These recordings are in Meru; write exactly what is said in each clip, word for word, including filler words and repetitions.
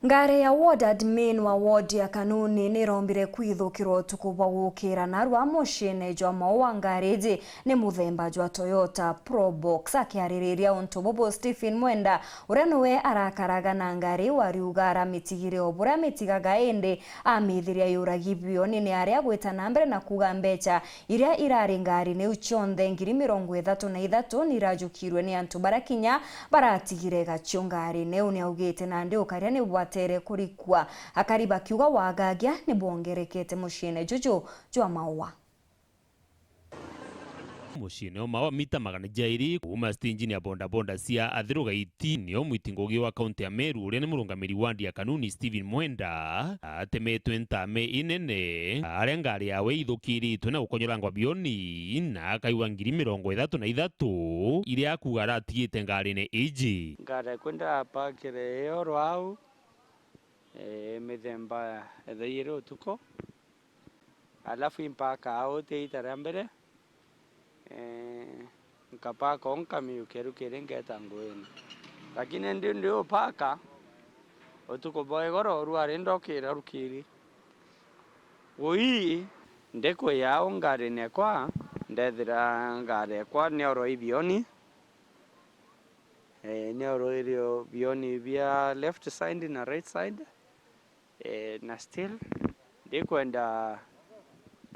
Ngari ya ward admin wa ward ya Kanuni nirombire kwithukirwa utuku bwa gukira narua muciine jwa Maua. Ngari iji ni muthemba jwa Toyota Probox. Akiaririria untu bubu, Stephen Mwenda, uria niwe arakaraga na ngari iu, ariuga aramitigire o buria amitigaga, indi amithiria yuragi bioni ni aria agwita na mbere na kuuga mbecha iria irari ngarine iu cionthe ngiri mirongo ithatu na ithatu nirajukirwe ni antu baria kinya baratigire gacio ngarine iu. Niaugite nandi ukaria nibwatere kurikua, akari bakiuga wagagia nibwongerekete muciine juju jwa Maua. Muciine o Maua mita magana jairi kuuma stinjini ya bodaboda cia Athiru Gaiti, nio mwiti ngugi wa kaunti ya Meru uria ni murungamiri ward ya Kanuni Stephen Mwenda atemetwe ntame inene, aria ngari yawe ithukiritwe na gukonyorangwa bioni, na akaigua ngiri mirongo ithatu na ithatu iria akuuga aratigite ngarine iji. Ngari kwenda apakire iyo rwau, eh, mithemba ethairi utuku, alafu impaka au ti ita ria mbere, eh, nkapaka o nkamiukia rukiri ngeta nguine. Lakini ndi, ndi upaka, utuku bwa igoro rwari ndokira rukiri. Ui, ndikuya au ngarine ekwa, ndethira ngari ekwa nioroi bioni. Eh, nioroi bioni bia left side na right side. Eh, na still, ndikwenda,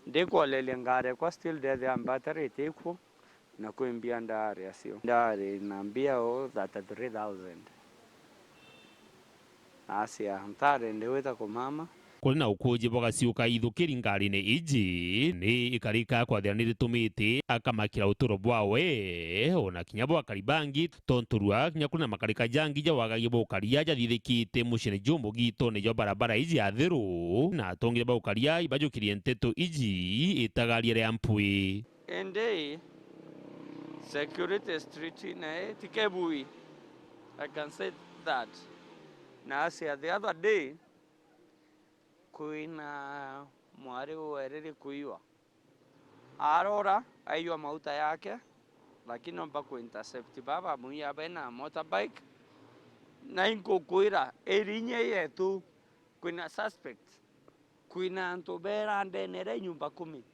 ndikwoleria ngari ekwa still ndethia mbatara itikw'o, na kwi mbia ndari acio. Ndari na mbia o thirty-three thousand. Acia, ntari ndi gwita kumama. Kuri na ukuuji bwa gaciuka ithukiri ngarine iji, ni ikarika kwathira ni ritumite akamakira uturo bwawe, ona kinya bwa akari bangi, tontu rua kinya kuri na makarika jangi ja wagagia bwa ukaria jathithikite muciine jumu gitone jwa barabara iji ya Athiru, na atongire ba ukaria ibajukirie nteto iji itagaria ria mpwi. Indi security street nae ti kebui. I can say that. Na acia the other day, kwina mwari weriri kuiwa. Arora, aiywa mauta yake, lakini omba ku intercept baba mwiya bena motorbike. Na inkukwira, irinya yetu, kwina suspect. Kwina antu bera ndene ria nyumba kumi,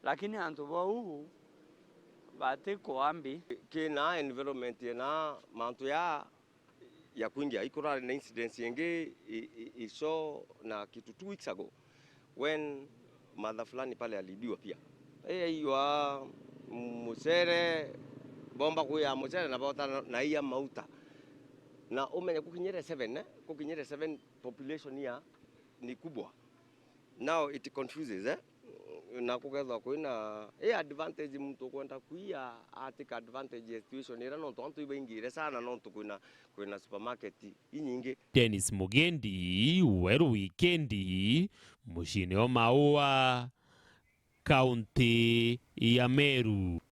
lakini antu bau batikwambi. Kina environment ena mantu ya, ya kwingia, ikurari na incidents ingi i, i, ico na kitu two weeks ago, when mother fulani pale aliibiwa pia. Yaiywa mucere, bomba kuya mucere na bota na iya mauta. Na umenye kukinyire seven, eh? Kukinyire seven, population ya ni kubwa. Now it confuses, eh? Na kugethwa kwina i advantage, muntu ukwenda kuiya atika advantage ya situation ira, nontu antu ibaingire sana, nontu kwina, kwina supermarket inyingi. Dennis Mugendi, Weru Wikendi, muciine o Maua, kaunti ya Meru.